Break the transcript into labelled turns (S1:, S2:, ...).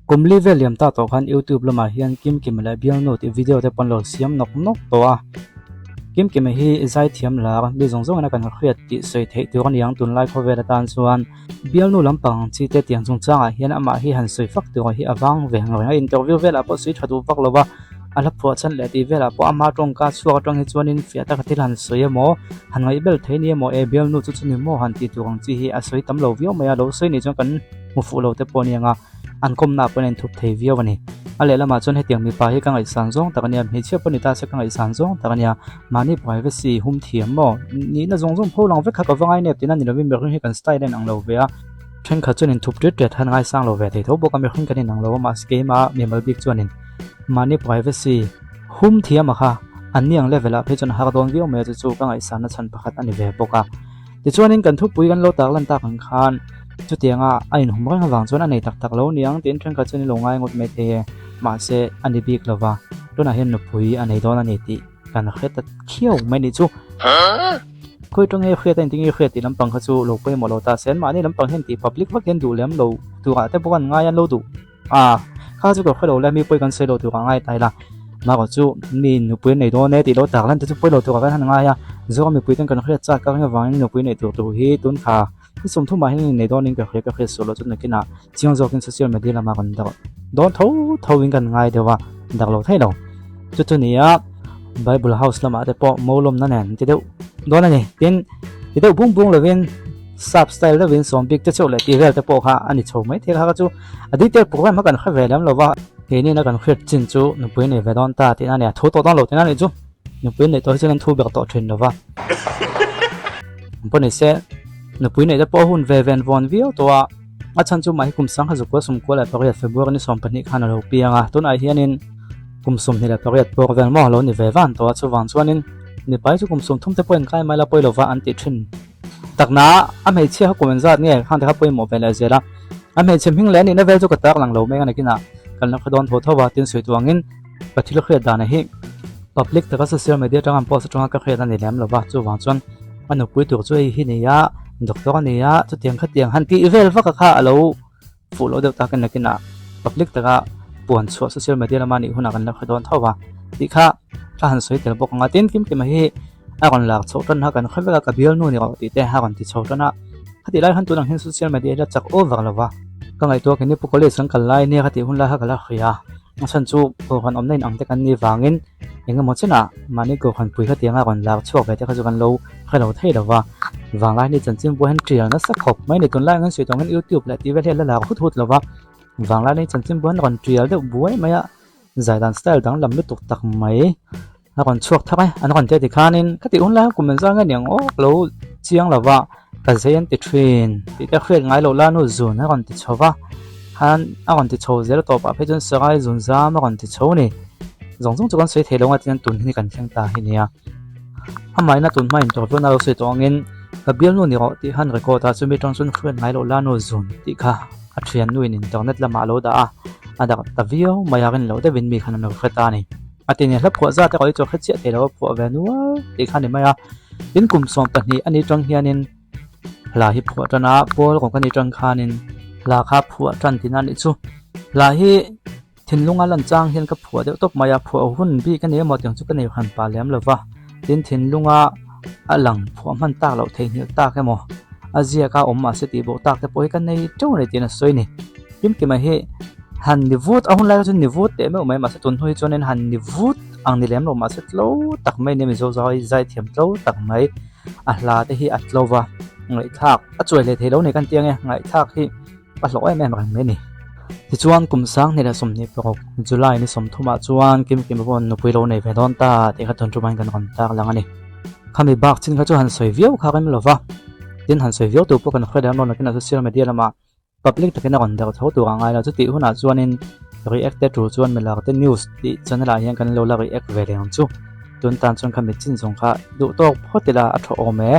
S1: Kum li vel liam ta tawh khan YouTube lamah hian Kimkima leh Bialnu tih video te pawh an lo siam nawk nawk tawh a. Kimkima hi zaithiam lar mi zawng zawngin a kan hriat tih sawi theih tur a ni ang tunlai khawvel atan chuan Bialnu lampang chi te tiang chungchangah hian amah hi han sawi fak tur hi a vang ve ang reng a, interview velah pawh sawi tha duh vak lo va, a hla phuah chhan leh tih velah pawh ama tawngka chhuak atang hi chuanin fiah taka thil han sawi emaw han ngaihbel thei ni emaw e Bialnu chu chu ni maw han tih tur ang chi hi a sawi tam lo viau mai a, lo sawi nih chuan kan hmu fuh lo te pawh a ni ang a. An kawmna pawhin a inthup thei viau a ni. A lehlamah chuan hetiang mipa hi ka ngaihsan zawng tak a nia, hmeichhia pawh ni ta se ka ngaihsan zawng tak a nia. Mahni privacy hum thiam maw? Nihna zawng zawng pho lang vek kha ka va ngai nep tihna ni lovin mihring hi kan style a inang lo ve a. Thenkhat chuan inthup ṭet ṭet han ngaisang lo ve thei tho bawk a, mihring kan inang lo a, mahse keimah mimal bik chuanin mahni privacy hum thiam a kha an ni ang level ah phei chuan a har dawn viau mai a, chu chu ka ngaihsanna chhan pakhat a ni ve bawk a. Tichuanin kan thupui kan lo tak lan tak ang khan chutianga a inhum reng avang chuan a nei tak tak lo niang tiin thenkhat chuan i lo ngai ngawt mai thei e, mahse a ni bik lova tunah hian nupui a nei dawn a ni tih kan hre ta khiau mai nih chu. Khawi tawng nge hriat a inti nge hriat tih lampang kha chu lo pawimawh lo ta se an mahni lampang hian tih public vak hian duh lem lo turah te pawh an ngai an lo duh. A, kha chu ka hre lo le, mi pawi kan sawi lo tur a ngai ta ila. Mahrawh chu mi nupui an nei dawn e tih lo tak lan te chu pawi lo tur ah kan han ngai a, Zoram mipui ten kan hriat chak ka ring avangin nupui neih tur tur hi tun thla ni sawmthum ah hian in nei dawn in ka hria ka hriat sual loh chu nakinah chiang zawkin social media lamah kan dak dawn tho tho in kan ngai deuh a, dak lo thei lo. Chu chu nia Bible house lamah te pawh Mawlawmna nen ti deuh dawn a ni. Tin, ti deuh bung bung lovin. Sap style deuhin sawm bik te chauh leh tih vel te pawh kha a ni chho mai thei kha chu a detail program kha kan hre ve lem lo va, keini na kan hriat chin chu nupui nei ve dawn ta tihna a ni a, thu tawh dawn lo tihna a nih chu nupui neih tawh hi chuan an thu ber tawh thin lo va. Pawh ni se nupui neih te pawh hun ve ven vawn viau tawh a, a chhan chu mahhi kum sangha zukua sumkua leh pariat February ni 12 khan a lo piang a, tunah hianin kum 28 pawh vel maw a lo ni ve van tawh a, chuvang chuanin mipai chu kum 30 te pawh inkai mai la pawi lo va an tih thin. Takna a hmeichhia kha kum engzat nge khang te kha pawimawh ve leh zel a, a hmeichhe hming leh anihna vel chu ka tak lang lo mek a nakinah kan lo hre dawn tho tho a tin sawi tuh angin ka thil hriat dan hi public taka social media atanga an post atanga ka hriat a ni lem lo va chuvang chuan a nupui tur chu hei hi ni a doctor a ni a chutiang khatiang han tih vel vak a kha a lo fuh loh deuh takin nakinah public taka puan chhuah social media lama nih hunah kan la hre dawn tho va tih kha ka han sawi tel bawk ang a tin kim kima hi a rawn lak chhoh tan a kan hre vek a ka bialnu ni rawh tih te a rawn ti chho tan a khatih lai khan tunah hian social media hi la chak over lo va ka ngaihtuah kini pu college kan kal lai nia khatih hun lai kha ka la hria a chhan chu kohhran awmna in ang te kan nih vangin eng emaw chenah mahni kohhran pui khatianga rawn lak chhuak ve te kha chu kan lo hre lo thei lo va vanglai ni chanchin buai hian tial nasa khawp mai a ni tunlai ang in sawi tawh angin youtube leh tih vel hi a la lar hut hut lo va vanglai ni chanchin buai hian rawn tial deuh buai mai a zai dan style danglam lutuk tak mai a rawn chhuak thar e an rawn ti a tikhanin khati hun lai hian kum engzah nge niang aw ka lo chiang lo va ka zei an ti thin tih te hriat ngai loh la nu zun a rawn ti chho va khan a rawn ti chho zel tawpah phei chuan sarai zun zam a rawn ti chho a ni zawng zawng chu kan sawi thei lo ang a tin tun hi kan thleng ta hi nia. Amahin a tun hma interview na lo sawi tawh angin ka bialnu ni rawh tih khan record a chumi atang chuan hriat ngai loh la nu zun tih kha a thiannu in internet lamah a lo dah a a dak ta viau mai a rin loh deuhin mi khan an lo hre ta a ni a ti nia hla phuah zat erawh hi chu a hre chiah thei lo a phuah ve nual tih kha a ni mai a tin kum 12 a ni atang hianin hla hi phuah tan a pawl rawng ka ni atang khanin hla kha phuah tan tihna a nih chu hla hi. Thinlunga lan chang hian ka phuah deuh tawp mai a, phuah hun bik a ni emaw tiang chu ka nei han pah lem lo va, tin thinlunga a lang phuah hman tak loh theihnghilh tak emaw a ziak a awm mahse tih bo tak te pawh hi ka nei teuh a ni tiin a sawi a ni. Kimkima hi han ni vut a hun lai kha chuan ni vut teh meuh mai mahse tun hnu hi chuanin han ni vut ang ni lem lo mahse tlo tak mai a nia Mizo zai zaithiam tlo tak mai a hla te hi a tlo va ngaihthlak a chuai hle thei lo a ni kan ti ang e ngaihthlak hi. A hlawh em em reng mai a ni. Tichuan kum 2026 July ni 30 ah chuan Kim Kim pawh nupui lo nei ve dawn ta tih kha tun ṭumain kan rawn tar lang a ni. Khami bak chin kha chu han sawi viau kha rem lo va, tin han sawi viau tur pawh kan hre lem lo nakin a social media lamah public takin a rawn der tho tur a ngai lo. Chutih hunah chuanin react te tur chuan milak te news tih channel ah hian kan lo la react ve leh ang chu. Tun tan chuan khami chin zawng kha duh tawk phawt ila a tha awm e.